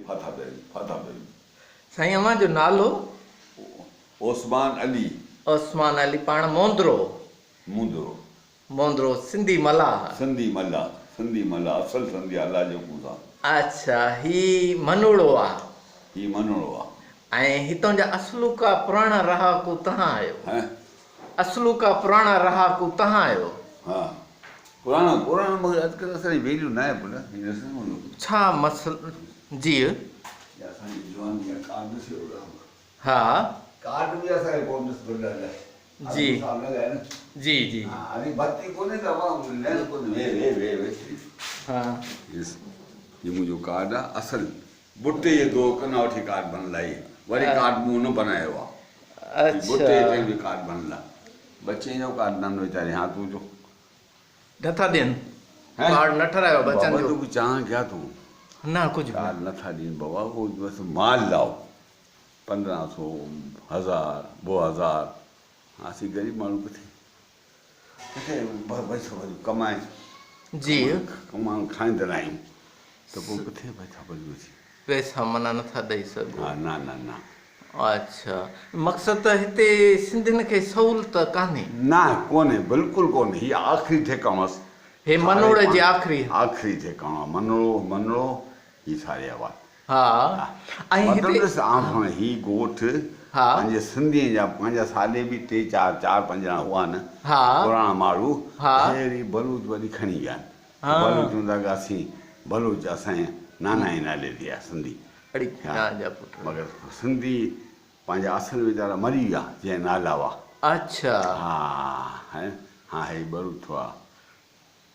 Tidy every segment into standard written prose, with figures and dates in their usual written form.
ڦاٿا پيا آهيون، ڦاٿا پيا آهيون. سائين اوهان جو نالو؟ عثمان علي. عثمان علي پاڻ موندرو. موندرو. موندرو سنڌي ملاح. سنڌي ملاح، سنڌي ملاح، اصل سنڌي الله جي حڪم سان. اڇا هي منوڙو آ. هي منوڙو آ. ۽ هتون جا اصلوڪا پراڻا رهاڪو تهان آهيو. هه. اصلوڪا پراڻا رهاڪو تهان آهيو. ها پراڻا پراڻا مگر اڄڪلهه اسان جي ويليو ناهي پٽ هي ڏس نه منهنجو. ڇا مسئلو جي. هي اسان جي جواني جا ڪارڊ ڏسي وٺو. ها. ڪارڊ به اسان کي ڪونه ڏس پٽ اڄ. جي جي جي. ها هي منهنجو ڪارڊ آ اصل بٽي جي دو ڪنا وٺي ڪارڊ بنل آهي وري ڪارڊ مون نه بنايو آ بٽي جي ٽائيم جو ڪارڊ بنل آ بچي جو ڪارڊ نن ويچاري ها تون جو نٿا ڏين ڪارڊ نه ٺرايو بچن جو بابا تو چانهه ڪيا تون نه ڪجهه ڪارڊ نٿا ڏين بابا هو بس مال لاو 15 سو هزار 2000 اسين غريب ماڻهو ڪٿي ڪٿي پئسو وري ڪمائي جي ڪمائڻ کائيندڙ آهيون ته پوء ڪٿي پئسا وري اچي پئسا معنيٰ نٿا ڏئي سگهو. ها نه نه نه. اڇا مقصد ته هتي سنڌين کي سهولت ڪانهي. نه ڪونهي بلڪل ڪونهي هي آخري ٺيڪاڻو اس هي منوڙي جي آخري. آخري ٺيڪاڻو آ منوڙو منوڙو هي ساري آباد. ها ۽ مطلب هتي ڏس عام هاڻي هي ڳوٺ ها. پنهنجي سنڌين جا پنهنجا ساڏي به ٽي چار چار پنج ڄڻا هئا نه ها. پراڻا ماڻهو ها. ته هي وري بلوچ وري کڻي ويا آهن ها. بلوچ چون ٿا ته اسين بلوچ اسان جي نانا جي نالي تي آهي سنڌي اڙي ها ڀيڻا جا پٽ. مگر سنڌي پنهنجا اصل ويچارا مري ويا جنهن نالا هئا. اڇا. ها ها هي بلوچ ٿورا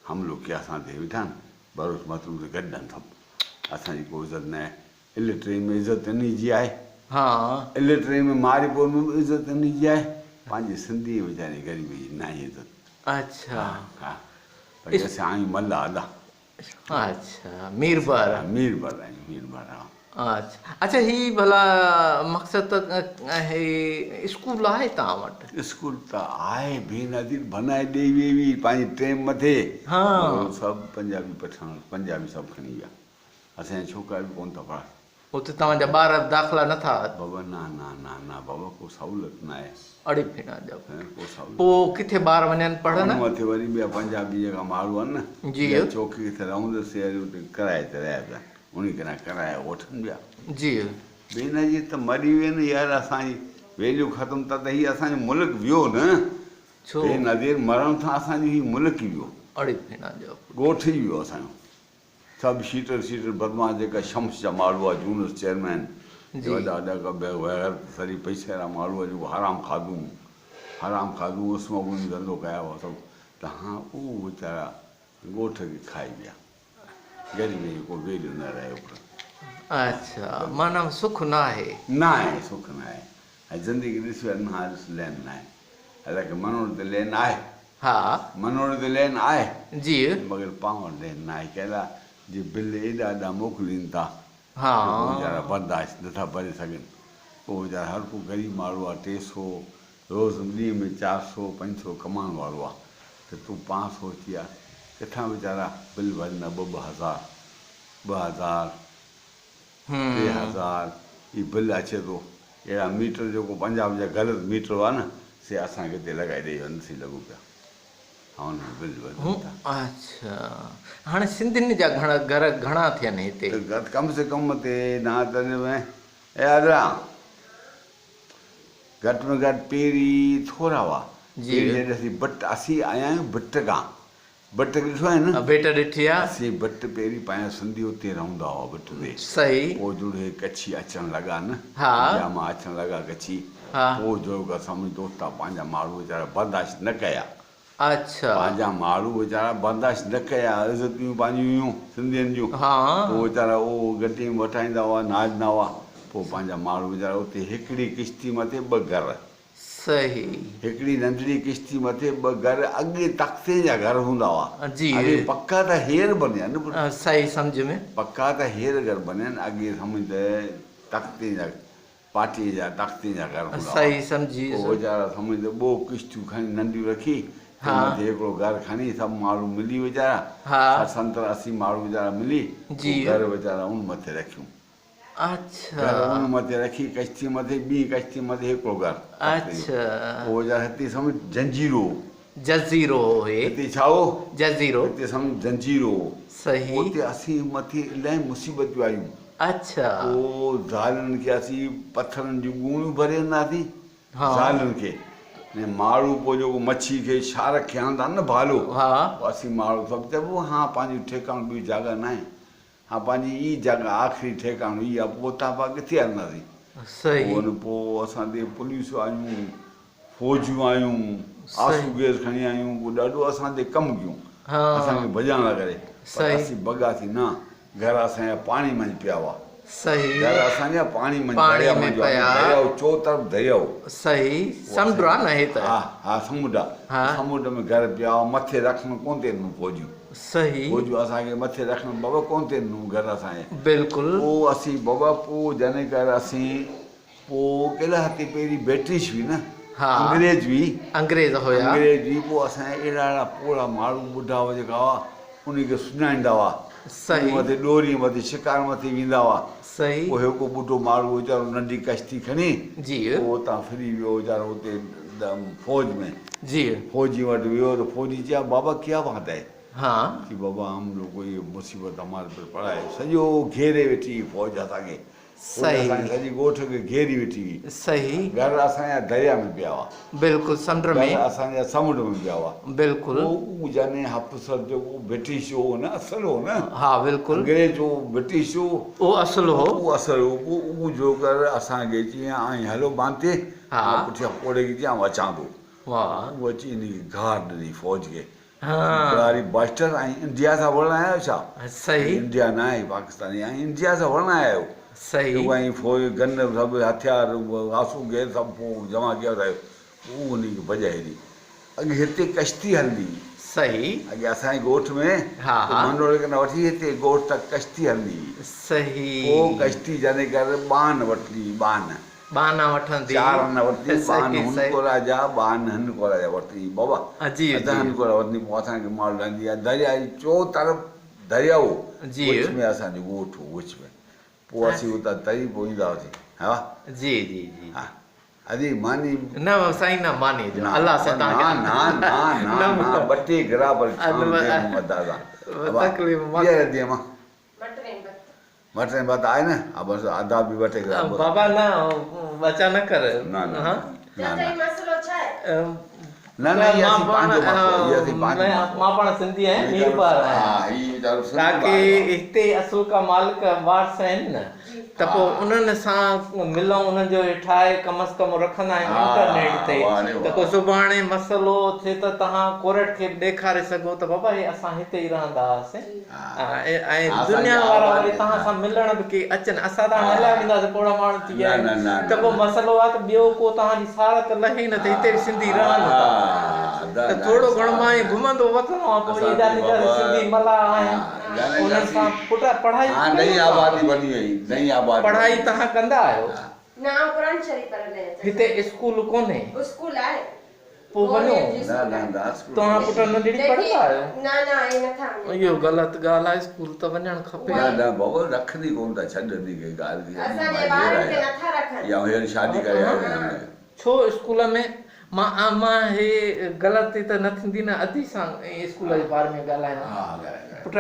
حملو ڪيا اسان تي ويٺا آهن بلوچ مطلوب ته گڏ آهن سڀ اسان جي ڪو عزت ناهي الٽري ۾ عزت انهي جي آهي ها. الٽري ۾ ماري پور ۾ به عزت انهي جي آهي پنهنجي سنڌي ويچاري غريب جي ناهي عزت. اڇا. ها ها باقي اسان آهيون ملاح ادا. اڇا ميربحر. ها ميربحر آهيون ميربحر ها. اڇا اڇا هي ڀلا مقصد ته هي اسڪول آهي توهان وٽ؟ اسڪول ته آهي بينظير بنائي ڏئي وئي هئي پنهنجي ٽيم مٿي ها. مگر هو سڀ پنجابي پٺاڻ پنجابي سڀ کڻي ويا. اسان جا ڇوڪرا به ڪونه ٿا پڙهن. اتي توهان جا ٻار به داخلا نه ٿا. بابا نه نه نه نه بابا ڪو سهولت نه آهي. اڙي ڀيڻا جا پٽ. ڪو سهولت. پوء ڪٿي ٻار وڃن پڙهن. ان مٿي وري ٻيا پنجابي جيڪا ماڻهو آهن نه. جي. جا چوڪي ڪٿي رهندس سي وري اتي ڪرائي تي رهيا پيا آهن. انهي ڪري ڪرايا وٺن پيا. جي. بينظير ته مري وئي نه يار اسان جي ويليو ختم ته ته هي اسان جو ملڪ ويو نه. ڇو؟ بينظير مرڻ سان اسان جو هي ملڪ ئي ويو. اڙي ڀيڻا جا پٽ. ڳوٺ ئي ويو اسان جو. سڀ شيٽر شيٽر بدمعاش جيڪا شمس جا ماڙهو آ جونس چيئرمين هي وڏا وڏا بي غيرت سري پئسي وارا ماڙهو آ جيڪو حرام کاڌون حرام کاڌون اسمگلنگ جو ڌنڌو ڪيا هئا سڀ ته هاڻ اهو ويچارا ڳوٺ کي کائي ويا غريبن جو ڪو ويليو نه رهيو پر. اڇا معنيٰ سک نه آهي. نه آهي سک نه آهي ۽ زندگي ڏس ويا نه ڏس لين نه آهي حالانڪه منوڙ تي لين آهي. ها. منوڙ تي لين آهي. جي. مگر پاڻ وٽ لين نه آهي ڪنهن لاء جي بل ايڏا ايڏا موڪلين ٿا ها. جو پوء ويچارا برداشت نه ٿا ڀري سگهن پوء ويچارا هر ڪو غريب ماڻهو آهي 300 روز ڏينهن ۾ 400 500 ڪمائڻ وارو آهي ته تون پاڻ سوچ يار ڪٿان ويچارا بل ڀريندا ٻه ٻه هزار 2000 3000 هي بل اچي ٿو اهڙا ميٽر جيڪو پنجاب جا غلط ميٽر هئا نه سي اسان کي هتي لڳائي ڏئي ويا نٿي لڳو پيا ها ان ۾ بل وڌن ٿا. اڇا هاڻي سنڌين جا گهڻا گهر گهڻا ٿين هتي؟ ته ڪم سي ڪم تي نه ته اي ادرا گهٽ ۾ گهٽ پهرين ٿورا هئا پهرين جڏهن اسين بٽ اسين آيا آهيون بٽ کان بٽ ڏٺو آهي نه؟ بٽ ڏٺي آ. اسين بٽ پهرين پنهنجا سنڌي اتي رهندا هئا بٽ تي. صحيح. پوء جڙ هي ڪڇي اچڻ لڳا نه. ها. انڊيا مان اچڻ لڳا ڪڇي. ها. پوء جهڙوڪ اسان منهنجي دوست آ پنهنجا ماڻهو ويچارا برداشت نه ڪيا. اڇا. پنهنجا ماڻهو ويچارا برداشت نه ڪيا عزتيون پنهنجون هيون سنڌين جون. ها. پوء ويچارا اهو گٽي ۾ وٺائيندا هئا ناچندا هئا. پوء پنهنجا ماڻهو ويچارا اتي هڪڙي ڪشتي مٿي ٻه گهر. صحيح. هڪڙي ننڍڙي ڪشتي مٿي ٻه گهر اڳي تختين جا گهر هوندا هئا. جي. اڳي پڪا ته هير بنيا نه پٽ. صحيح سمجهه ۾. پڪا ته هير گهر بنيا آهن اڳي سمجهه ته تختين جا پاٽيء جا تختين جا گهر هوندا هئا. صحيح سمجهي ويس. پوء ويچارا سمجهه ته ٻه ڪشتيون کڻي ننڍيون رکي تنهن مٿي هڪڙو گهر کڻي سڀ ماڻهو ملي ويچارا ها. 60 70 80 ماڻهو ويچارا ملي جي. پوء گهر ويچارا ان مٿي رکيون. اڇا. گهر ان مٿي رکي ڪشتي مٿي ٻي ڪشتي مٿي هڪڙو گهر. اڇا. پوء ويچارا هتي سمجهه جنجيرو هو. جزيرو هو هي. هتي ڇا هو؟ جزيرو. هتي سمجهه جنجيرو هو. صحيح. اتي اسين مٿي الاهي مصيبتون آيون. اڇا. پوء زالن کي اسين پٿرن جون ڳوڻيون ڀري ڏينداسين. ها. زالن کي ۽ ماڙو پوء جيڪو مڇي کي شارڪ کي هڻندا آهن نه ڀالو. ها. پوء اسين ماڙو سڀ چئبو ها پنهنجو ٺيڪاڻو ٻي جاڳهه ناهي. ها پنهنجي ئي جاڳهه آخري ٺيڪاڻو ئي آهي پوء اتان پاڻ ڪٿي هلنداسين. صحيح. پوء ان پوء اسان تي پوليس آيون فوجون آيون آسو گيس کڻي آيون پوء ڏاڍو اسان تي ڪم ڪيون اسان کي ڀڄائڻ لاء ڪري پر اسين ڀڳاسين نه گهر اسان جا پاڻي منجهه پيا هئا صحيح. گهر اسان جا پاڻي منجهه پاڻي درياء ۾ منجهه پيا. درياء چو طرف درياء هو. صحيح سمنڊ آ نه هي ته. ها ها سمنڊ آ سمنڊ ۾ گهر پيا هئا مٿي رکڻ ڪونه تي ڏنو فوجيون. صحيح. فوجيون اسان کي مٿي رکڻ بابا ڪونه تي ڏنو گهر اسان جي. بلڪل. پوء اسين بابا پوء جنھن ڪر اسين پوء ڪيلا هتي پهرين برٽش هئي نه ها. انگريز هئي. انگريز هيا. انگريز هئي پوء اسان جا اهڙا اهڙا پوڙها ماڻهو ٻڍا هئا جيڪا هئا انهن کي سڃاڻيندا هئا. صحيح. مٿي ڏوري مٿي شڪار مٿي ويندا هئا. صحيح. پوء هڪ ٻڍو ماڻهو ويچارو ننڍي ڪشتي کڻي جي. پوء اتان ڦري ويو ويچارو اتي فوج ۾. جي. فوجي وٽ ويو ته فوجي چيا بابا ڪيا بات هي؟ ها. چي بابا هم لوگ ڪو يي مصيبت هماري پر پڙا هي سڄو گهيري ويٺي هئي فوج اسان کي. فوج صحيح. اسان کي سڄي ڳوٺ کي گهيري ويٺي هئي. صحيح. گهر اسان جا دريا ۾ پيا هئا. بلڪل سمنڊ ۾. گهر اسان جا سمنڊ ۾ پيا هئا. بلڪل. پوء اهو جاني افسر جيڪو برٽش جو هو نه اصل هو نه. ها بلڪل. انگريز جو برٽش جو. اهو اصل هو. اهو اصل هو پوء اهو جو ڪر اسان کي چيائين آئين هلو بانتي. ها. مان پٺيان پوڙهي کي چيائين آئون اچان ٿو. واهه. اهو اچي ان کي گار ڏني فوج کي. ها. بلاري باسٽر ۽ انڊيا سان وڙهڻ آيا آهيو ڇا؟ صحيح. انڊيا نه آهي پاڪستان آهي ۽ انڊيا سان وڙهڻ آيا آهيو. صحيح. جيڪو ۽ فوج گن سڀ هٿيار آسو گيس سڀ پوء جمع ڪيا ويٺا آهيو. پوء انهي کي ڀڄائي ڏي. اڳي هتي ڪشتي هلندي هئي. صحيح. اڳي اسان جي ڳوٺ ۾ ها ها. منڊوڙي کان وٺي هتي ڳوٺ تڪ ڪشتي هلندي هئي. صحيح. پوء ڪشتي جنهن ڪري ٻانهن وٺندي هئي ٻانهن. ٻانها وٺندي. چار آنا وٺندي، ٻانهن صحيح هن صحيح. ڪورا جا، ٻانهن هن ڪورا جا وٺندي بابا. جي اڌ جي. هن ڪورا وٺندي پوء اسان کي مال ڏيندي آ. درياء جي چو طرف درياء هو، جي. وچ ۾ اسان جو ڳوٺ هو وچ ۾. پوء اسين اتان تري پوء ايندا هئاسين. ها. جي جي جي. ها ادي ماني. نه سائين نه ماني جو الله سائين نه تان نه نه نه نه ٻه ٽي گرا پر ڇاڻ the مون ادا سان. تڪليف مان. ڪيئن رڌي امان؟ مٽر ۽ ڀت آهي نه؟ ها بس ادا به ٻه ٽي گرام بس. بابا نه ٻچا نه ڪر. نه نه نه نه نه نه هي اسين پنهنجو مسئلو هي اسين پنهنجو مسئلو. مان پاڻ سنڌي آهيان ميرپور آهيان. ها هي ويچارو سنڌي تاڪي هتي اصلوڪا مالڪ وارث آهن نه ته پوء انهن سان ملون انهن جو هي ٺاهي ڪم از ڪم رکندا آهيون انٽرنيٽ تي ته ڪو سڀاڻي مسئلو ٿئي ته توهان ڪورٽ کي به ڏيکاري سگهو ته بابا هي اسان هتي ئي رهندا هئاسين ۽ دنيا وارا وري توهان سان ملڻ به ڪي اچن اسان ته هاڻي هليا وينداسين پوڙها ماڻهو ٿي ويا آهيون ته پوء مسئلو آهي ته ٻيو ڪو توهان جي سار ته لهي نه ته هتي به سنڌي رهن ٿا ته ٿورو گهڻو مان ائين گهمندو وتندو آهيان پوء اهي جاتي جاتي سنڌي ملاح آهن انهن سان پٽ پڙهائي پڙهائي توهان ڪندا آهيو؟ هتي اسڪول ڪونهي. پوء وڃو. توهان پٽ ننڍڙي پڙهندا آهيو؟ اهو غلط ڳالهه آهي اسڪول ته وڃڻ کپي. ڇو اسڪول ۾ مان مان هي غلطي ته نه ٿيندي نه ادي سان اسڪول جي باري ۾ ڳالهايان پٽ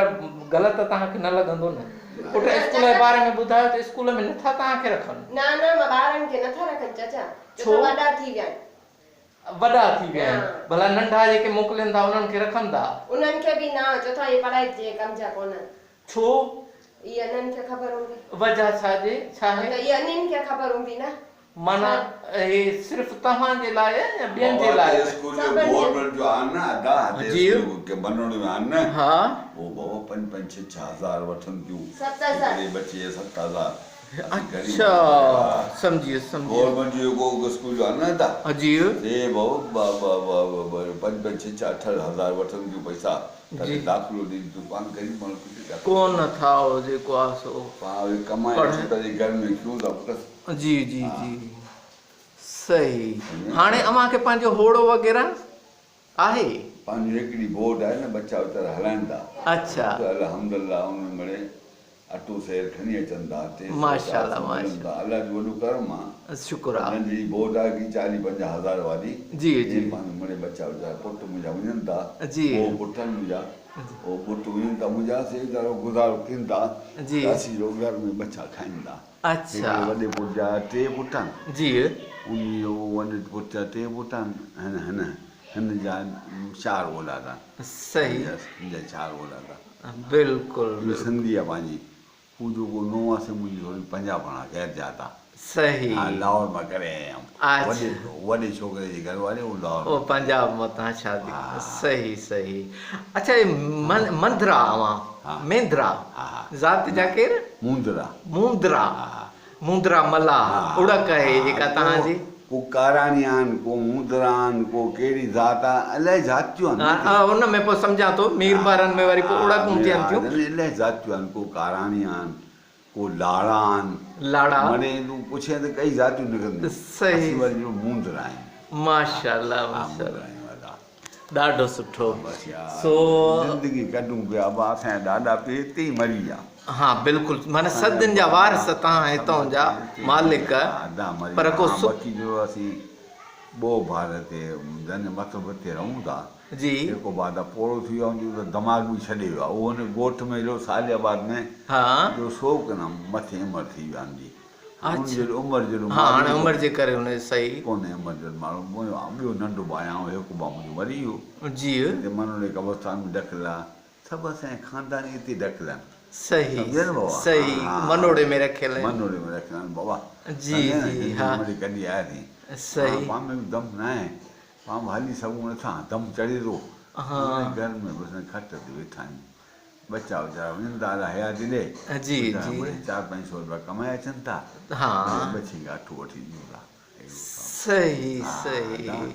غلط ته توهان کي نه لڳندو نه پٽ اسڪول جي باري ۾ ٻڌايو ته اسڪول ۾ نٿا توهان کي رکن. ڇو؟ وڏا ٿي ويا آهن ڀلا ننڍا جيڪي موڪلين ٿا انهن کي رکن ٿا. انهن کي به نه چو ٿا اهي پڙهائي جي ڪم جا ڪونهن. ڇو؟ اهي انهن کي خبر هوندي. وجهه ڇا جي ڇا آهي؟ ته اهي انهن کي خبر هوندي نه. معنيٰ اهي صرف توهان جي لاء آهي يا ٻين جي لاء به؟ اسڪول جو گورنمينٽ جو آهن نه ادا هتي اسڪول ڪي بنوڙي ۾ آهن نه ها. اهو بابا پنج پنج ڇهه ڇهه هزار وٺن ٿيون 7000. هڪڙي ٻچي جا 7000. اڇا سمجهي ويس سمجهي ويس. گورنمينٽ جو جيڪو اسڪول جو آهي نه ادا جي. سي بابا پنج پنج ڇهه ڇهه اٺ اٺ هزار وٺن ٿيون پئسا تڏهن داخلو ڏين ٿيون پاڻ غريب ماڻهو ڪٿي داخلو ڪونه ٿا اهو جيڪو آهي سو پاڻ وري ڪمائي اچون تڏهن گهر ۾ کيون ٿا پٽ. جي جي جي صحيح هاڻي اوهان کي پنهنجو هوڙو وغيره آهي؟ پنهنجو هڪڙي بورڊ آهي نه ٻچا ويچارا هلائن ٿا. اڇا. الحمدلله ان ۾ مڙئي اٽو سير کڻي اچن ٿا، 300 ماشاءالله 400 ملن ٿا، الله جو وڏو ڪرم آ. شڪر آ. ننڍڙي بورڊ آ ڪي چاليهه پنجاهه هزار واري، جي جي. جنهن پنهنجو مڙئي ٻچا ويچارا پٽ منهنجا وڃن ٿا، جي. اهو پٽ آهن منهنجا، اهو پٽ وڃن ٿا منهنجا، سي ويچارا گذارو ڪن ٿا، جي. ته اسين جو گهر ۾ ٻچا کائين ٿا. اڇا. هڪڙي وڏي پٽ جا ٽي پٽ آهن. جي. انهي جو وڏي پٽ جا ٽي پٽ آهن، هن هن هن جا چار اولاد آهن. صحيح. هن جا چار اولاد آهن. بلڪل اهو سنڌي آ پنهنجي هو جيڪو نو آ سي منهنجي ٿوري پنجابڻ آ غير ذات آ صحيح ها لاهور مان ڪري آيا آهيون وڏي وڏي ڇوڪري جي گهر واري هو لاهور او پنجاب مان تهان شادي صحيح صحيح اڇا هي منڌرا اوهان مينڌرا ذات جا ڪير موندرا موندرا موندرا ملاح اڙڪ آهي جيڪا توهان جي. ڪو ڪاراڻي آهن، ڪو موندرا آهن، ڪو ڪهڙي ذات آ، الائي ذاتيون آهن. ها ان ۾ پوء سمجهان ٿو ميربارن ۾ وري پوء اڙڪون ٿين ٿيون. الائي ذاتيون آهن، ڪو ڪاراڻي آهن، ڪو لاڙا آهن. لاڙا. مڙئي تون پڇين ته ڪئي ذاتيون نڪرنديون. صحيح. اسين وري جو موندرا آهيون. ماشاءالله ماشاءالله. ها موندرا آهيون ادا. ڏاڍو سٺو سو. زندگي ڪڍون پيا ابا اسان جا ڏاڏا پي اتي ئي مري ويا. ها بلڪل معنيٰ صدين جا وارث تهان هتون جا مالڪ پر ڪو سک. باقي جو اسين ٻو ڀار هتي جن مطلب هتي رهون ٿا جي. جيڪو ڀاء ته پوڙهو ٿي ويو آهي ان جو ته دماغ به ڇڏي ويو آهي اهو هن ڳوٺ ۾ جو صالح آباد ۾ ها. جو سو ڪنا مٿي عمر ٿي ويو آهي ان جي. ان جهڙي عمر جهڙو ها هاڻي عمر جي ڪري ان صحيح. ڪونهي عمر جهڙو ماڻهو ٻيو ننڍو ڀاء آهيان هڪ ڀاء منهنجو مري ويو. جي. هتي منوڙي قبرستان ۾ ڍڪيل آ. سڀ اسان جا خانداني اتي ڍڪيل آهن. صحيح سمجهيو نه بابا. صحيح منوڙي ۾ رکيل آهن. منوڙي ۾ رکيل آهن بابا. جي جي ها. مڙئي ڪڍي آياسين. صحيح. پاڻ ۾ به دم ناهي. پاڻ به هلي سگهون نٿا. دم چڙهي ٿو. ها. گهر ۾ بس کٽ تي ويٺا آهيون. ٻچا ويچارا وڃن ٿا الا حياتي ڏي. جي ويچارا جي. مڙئي چار پنج سو روپيا ڪمائي اچن ٿا. ها. مڙئي ٻچين کي اٺو وٺي ڏيون ٿا. اهڙو حساب. صحيح صحيح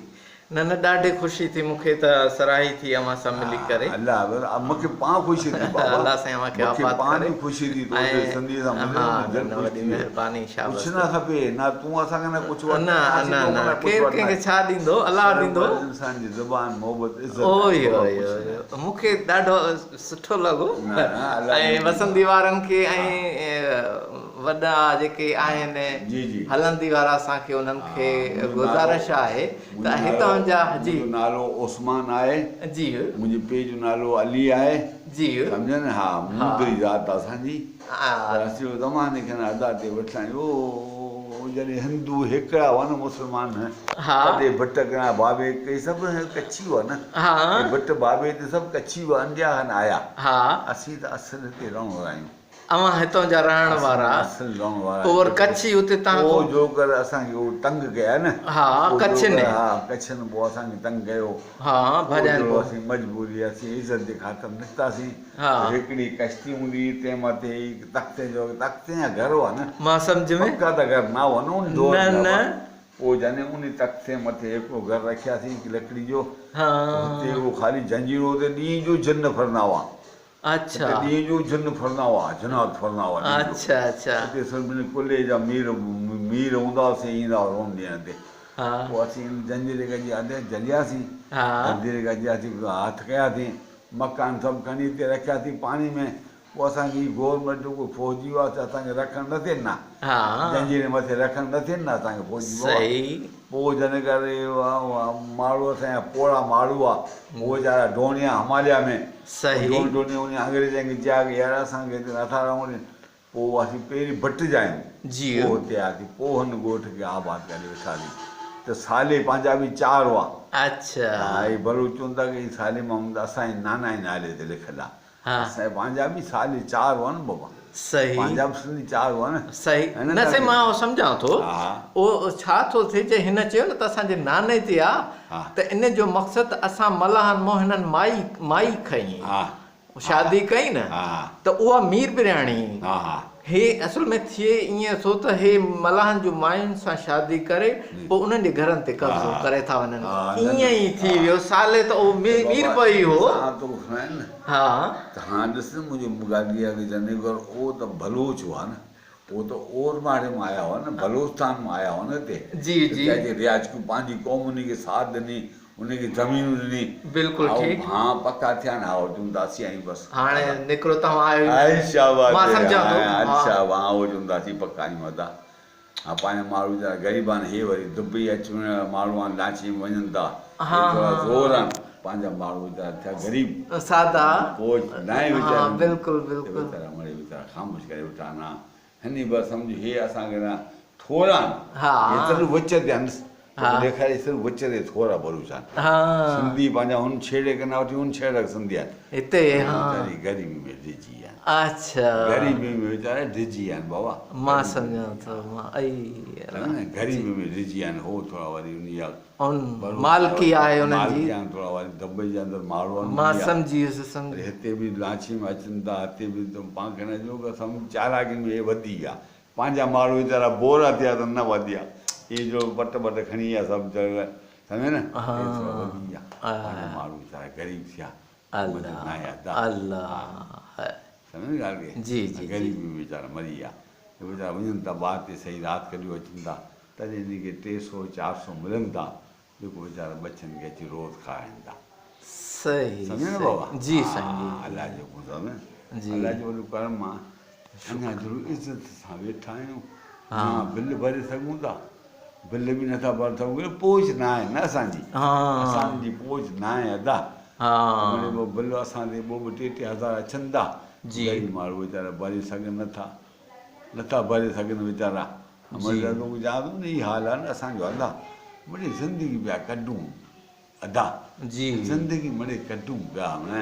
نه نه ڏاڍي خوشي ٿي مون کي ته سرهائي ٿي اوهان سان ملي ڪري. الله مون کي پاڻ خوشي ٿي بابا. الله سائين اوهان کي مون کي آباد پاڻ ڪري. به خوشي ٿي تو سي سنڌي سان ملي ها منهنجو دل نه خوش وڏي ٿي ويو. مهرباني شابس. ڪجهه نه کپي نه تون اسان کان نه ڪجهه وٺ نه اسين نه تو نه کان نه ڪجهه ڪير ڪنهن کي وٺندا ڇا ڏيندو الله ڏيندو. سر انسان جي زبان محبت عزت اوئي آهي بابا اوئي ڪجهه اوئي نه. مون کي ڏاڍو سٺو لڳو نه نه الله ۽ جي وسندي وارن کي ۽ وڏا جيڪي آهن جي جي هلندي وارا اسان کي انهن کي منهنجو نالو گذارش آهي ته منهنجو هتان نالو جا جي منهنجو نالو عثمان آهي جي منهنجي پيء جو نالو علي آهي جي سمجهيو نه ها ها مون ذات اسان جي ها پر اسين اهو زماني کان ادا تي ويٺا آهيون او جڏهن هندو هيڪڙا هئا نه مسلمان ها تڏهن ڀٽ ڪڻا بابي ڪي سڀ ڪڇي هئا نه ها هي ڀٽ بابي تي سڀ ڪڇي هئا انڊيا کان آيا ها اسين ته اصل هتي رهڻ وارا آهيون اوهان هتان جا رهڻ وارا اصل رهڻ وارا پوء ور ڪڇي اتي تان پوء جو ڪر اسان کي هو تنگ ڪيا نه ها ڪڇن ها ڪڇن پوء اسان کي تنگ ڪيو ها ڀڄائن پوء اسين مجبوري اسين عزت جي خاطر نڪتاسين ها هڪڙي ڪشتي هوندي هئي تنهن مٿي هڪ تختي جو تختي جا گهر هئا نه مان سمجهه ۾ پڪا ته گهر نه هئا نه ان دور نه ۾ نه پوء جاني ان تختي مٿي هڪڙو گهر رکياسين هڪ لڪڙي جو ها هتي اهو خالي جنجيرو هتي ڏينهن جو جن ڦرندا هئا اڇا. هتي ڏينهن جو جن ڦرندا هئا، جنات ڦرندا هئا ڏينهن جو. اڇا اڇا. هتي سڀني ڪلهي جا مير مير هوندا هئا سي ايندا هئا روم ڏيڻ تي. ها. پوء اسين ان جنجيري گجي آڌي جهلياسين. ها. جنجيري گجي اسين هٿ ڪياسين. مڪان سڀ کڻي هتي رکياسين پاڻي ۾. پوء اسان کي هي گورنمينٽ جو ڪوئي فوجي هئا سي اسان کي رکڻ نه ٿين ها. ها. جنجيري مٿي رکڻ نه ٿين ها اسان کي فوجي بابا. صحيح. پوء جنھن ڪري ماڙهو اسان جا پوڙها ماڙهو ها، هو ويچارا ڊوڻيا هماليا ۾، صحيح. ڊوڻ ڊوڻي انهي انگريزن کي چيا ڪي يار اسان کي هتي نٿا رهڻ ڏين، پوء اسين پهرين ڀٽ جا آهيون، جي. پوء هتي آياسين، پوء هن ڳوٺ کي آباد ڪري ويٺاسين ته صالح پنهنجا به چار هئا. اڇا. ها هي بلوچ چون ٿا ڪي هي صالح محمد اسان جي نانا جي نالي تي لکيل آ. ها. سائين پنهنجا به سالي چار هئا نه بابا. صحيح. پنهنجا به سنڌي چار هئا نه. صحيح نه سائين مان اهو سمجهان ٿو اهو ڇا ٿو ٿئي جي هن چيو نه ته اسان جي ناني تي آ ته ان جو مقصد ته اسان ملاحن مون هنن مائي مائي کنئي شادي ڪئي نه ته اها مير برياڻي هي اصل ۾ ٿئي ائين ٿو ته هي ملاحن جون ماين سان شادي ڪري پوء انهن جي گهرن تي قبضو ڪري ٿا وڃن. ائين ئي ٿي ويو صالح ته اهو مير پئي هو. ها. ته هاڻ ڏس نه منهنجو مغاليه کي جني گهر اهو ته بلوچ هئا نه اهو ته اورماڙي مان آيا هئا نه بلوچستان مان آيا هئا نه هتي جي جي. هتي اچي رياض ڪيون پنهنجي قوم انهي کي ساٿ ڏني ان کي زمينون ڏني. بلڪل ٺيڪ. ها پڪا ٿيا نه ها چونداسين آهيون بس. هاڻي نڪرو توهان آهيو ئي. آهي شاباش. مان سمجهان ٿو. ها اهو چونداسين پڪا آهيون ادا. ها پنهنجا ماڻهو ويچارا غريب آهن هي وري دبئي اچ وڃڻ وارا ماڻهو آهن لانچي ۾ وڃن ٿا هي ٿورا زور آهن پنهنجا ماڻهو ويچارا ٿيا غريب. سادا. پوء ناهي ويچارن ها بلڪل بلڪل. ويچارا مڙئي ويچارا خاموش ڪري ويٺا آهن ها هني بس سمجهه هي اسان کي نه ٿورا آهن هي صرف وچ تي آهن توکي ڏيکاري صرف وچ تي ٿورا ڀروچ آهن سنڌي پنهنجا هن ڇيڙي کان وٺي هن ڇيڙي تڪ سنڌي آهن هتي ويچاري غريبي ۾ ڊڄي آهن اڇا غريبي ۾ ويچارا ڊڄي آهن بابا مان سمجهان ٿو مان اي غريبي ۾ ڊڄي آهن هو ٿورا وري ان جا مالڪي آهي انهن جي. مالڪي آهن ٿورا وري دبئي جي اندر ماڙو آهن. مان سمجهي ويس سمجهي. هتي به لانچي ۾ اچن ٿا هتي به پاڻ کي نه جو سمجهه چالاڪي ۾ هي وڌي ويا پنهنجا ماڻهو ويچارا بورا ٿيا ته نه وڌيا هي جو پٽ بٽ کڻي ويا سڀ سمجهي نه هي ٿورا وڌي ويا پنهنجا ماڻهو ويچارا غريب ٿيا الله الله سمجهي ڳالهه کي جي جي غريب ويچارا مري ويا هي ويچارا وڃن ٿا ٻاهر تي صحيح رات ڪڍيو اچن ٿا تڏهن هن کي 300 400 ملن ٿا جيڪو ويچارا ٻچن کي اچي روز کارائن ٿا. صحيح سمجهيو نه بابا. جي سائين جي. الله جو حڪم سمجهيو. الله جو وڏو ڪرم آ اڃا ضرور عزت سان ويٺا آهيون نا بل ڀري سگهون ٿا بل به نٿا ڀري سگهون پهچ نه آهي نه اسان جي اسان جي پهچ نه آهي ادا مڙئي بل اسان تي ٻه ٻه ٽي ٽي هزار اچن ٿا غريب ماڻهو ويچارا ڀري سگهن نٿا نٿا ڀري سگهن ويچارا مڙئي چوان ٿو نه هي حال آهي نه اسان جو ادا مڙئي زندگي پيا ڪڍون ادا جي زندگي مڙئي ڪڍون پيا نه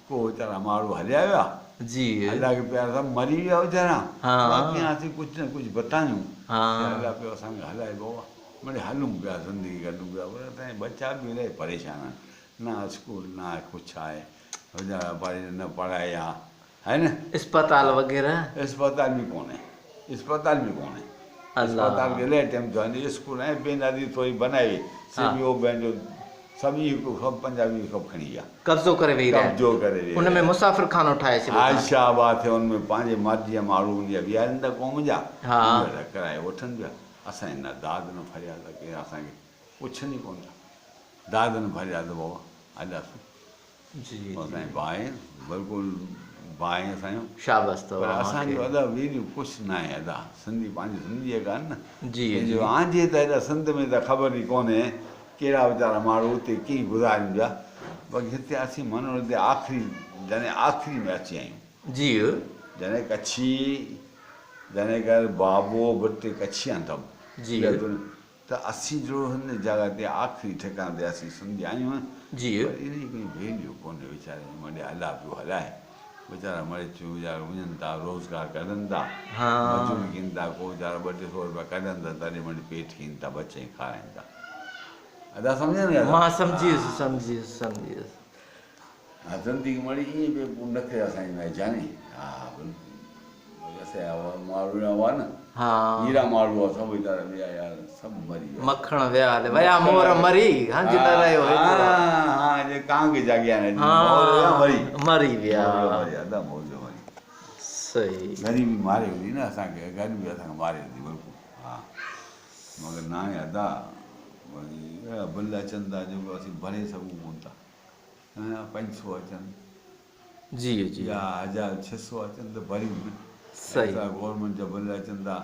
ڪو ويچارا ماڻهو هليا ويا جي الله کي پيارا سڀ مري ويا ويچارا باقي اسين ڪجهه نه ڪجهه بتايون الله پيو اسان کي هلائي بابا مڙئي هلون پيا زندگي ڪڍون پيا پر اسان جا ٻچا به الاهي پريشان آهن نه اسڪول نه ڪجهه آهي ويچارا نه پڙهائي آ هي نه. اسپتال وغيره. اسپتال به ڪونهي اسپتال به ڪونهي اسپتال کي الاهي ٽيم ٿيو آهي اسڪول ۽ بي نظير ٿوري بنائي وئي سي به هو پنهنجو سڀ ئي هڪ سڀ پنجابي سڀ کڻي ويا قبضو ڪري ويهي رهيا قبضو ڪري ويهي ان ۾ مسافر خانو ٺاهي ڇڏيو اٿن. شاباس ٿئي ان ۾ پنهنجي مرضي جا ماڻهو ان جا ويهارين ٿا قوم جا اهي وڏا ڪرايو وٺن پيا اسان جي نه داد نه فرياد ڪير اسان کي پڇن ئي ڪونه ٿا داد نه فرياد بابا هلياسون. جي جي. اسان جي ڀاء بلڪل ڀاء اسان جو. شابس اٿو پر اوهان اسان کي. جو ادا ويريون ڪجھ ناهي ادا سنڌي پنهنجي سنڌي جيڪا آهن نه جي جي. پنهنجو آنجي ته ادا سنڌ ۾ ته خبر ئي ڪونهي ڪهڙا ويچارا ماڻهو اتي ڪيئن گذارين پيا باقي هتي اسين منو هتي آخري يعني آخري ۾ اچي آهيون. جي. يعني ڪڇي يعني ڪر بابو ڀٽ ڪڇي آهن سڀ. جي. ته اسين جو هن جڳهه تي آخري ٺڪاڻي تي اسين سنڌي آهيون پر انهي ڪوئي ويليو ڪونهي ويچاري جي مڙئي الله پيو هلائي ويچارا مڙئي چون ويچارا وڃن ٿا روزگار ڪڍن ٿا مزوري ڪن ٿا ڪو ويچارا ٻه ٽي سو روپيا ڪڍن ٿا تڏهن مڙئي پيٽ ڪن ٿا ٻچن کي کارائن ٿا ادا سمجهين نه مان سمجهي ويس سمجهي ويس سمجهي ويس. ها زندگي مڙئي ائين پئي پوء نخري اسان جي ناهي جاني ها بلڪل. هيرا ماڙهو هئا سڀ ويچارا ويا يار سڀ مري ويا. مکڻ ويا هلي ويا مور مري هنج نه رهيو هيڪڙو. ها جي ڪانگ جاڳيا آهن مور ويا مري. مري ويا. مور ويا مري ادا مور ويا مري. صحيح. غريبي ماري وڌي نه اسان کي غريبي اسان کي ماري وڌي بلڪل ها مگر ناهي ادا وري اهڙا بل اچن ٿا جيڪو اسين ڀري سگهون ڪونه ٿا 500 اچن. جي جي. يا 1600 اچن ته ڀريون نه. صحيح. ايترا گورنمينٽ جا بل اچن ٿا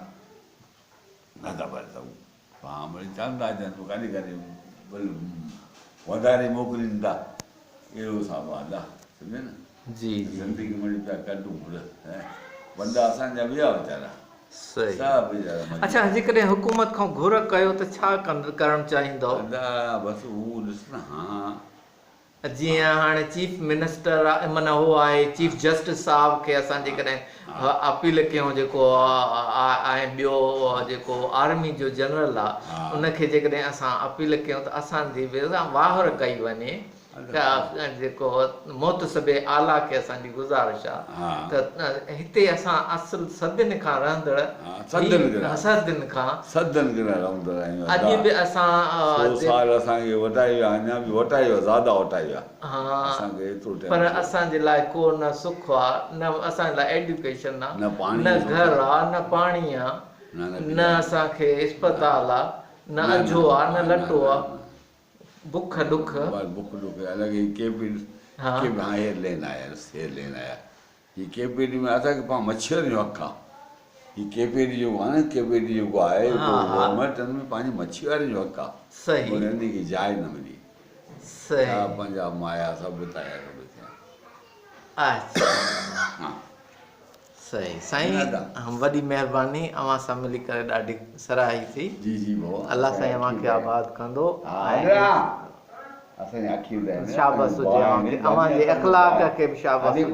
نه ٿا ڀري سگهون. پاڻ وري چوندا اچن پوء ڪڏهن ڪڏهن بل وڌاري موڪلين ٿا. اهڙو حساب آ ادا سمجهيو نه. جي جي. زندگي مڙئي پيا ڪڍون وڏا اسان جا ويا ويچارا. صحيح. سڀ ويچارا مري اڇا ويا. جيڪڏهن حڪومت کان گهر ڪيو ته ڇا ڪرڻ چاهيندؤ؟ ادا بس هو ڏس نه ها. جيئن هاڻي چيف منسٽر معنيٰ هو آهي چيف جسٽس صاحب کي اسان جيڪڏهن اپيل ڪيون جيڪو ۽ ٻيو جيڪو آرمي جو جنرل آ ان کي جيڪڏهن اسان اپيل ڪيون ته اسان جي به واهر ڪئي وڃي ته جيڪو محتسب اعليٰ کي اسان جي گذارش آ ته هتي اسان اصل صدين کان رهندڙ صدين کان صدين کان رهندڙ آهيون اڄ به اسان سو سال اسان کي وٽائي ويا اڃا به وٽائي ويا زياده وٽائي ويا اسان کي ايترو ٽائيم پر اسان جي لاء ڪو نه سک آ نه اسان جي لاء ايڊيوڪيشن آ نه گهر آ نه پاڻي آ نه اسان کي اسپتال آ نه اجهو آ نه لٽو آ. بک ڏک. بس بک ڏک الڳ هي ڪي پي ها. ڪي پي ها هي لين آيا هي لين آيا هي ڪي پي ڊي ۾ اسان کي پاڻ مڇيء جو حق آ هي ڪي پي ڊي جيڪو آ نه ڪي پي ڊي جيڪو آهي گورنمينٽ ان ۾ پنهنجي مڇي وارن جو حق آ صحيح. پر ان کي جاء نه ملي صحيح. ڇا پنهنجا مايا سڀ تايا سڀ ٿيا. اڇا صحيح سائين وڏي مهرباني اوهان سان ملي ڪري ڏاڍي سرهائي ٿي. جي جي بابا. الله سائين اوهان کي آباد ڪندو. اسان جي اکيون شابس هجي اوهان کي اوهان جي اخلاق کي به شابس هجي.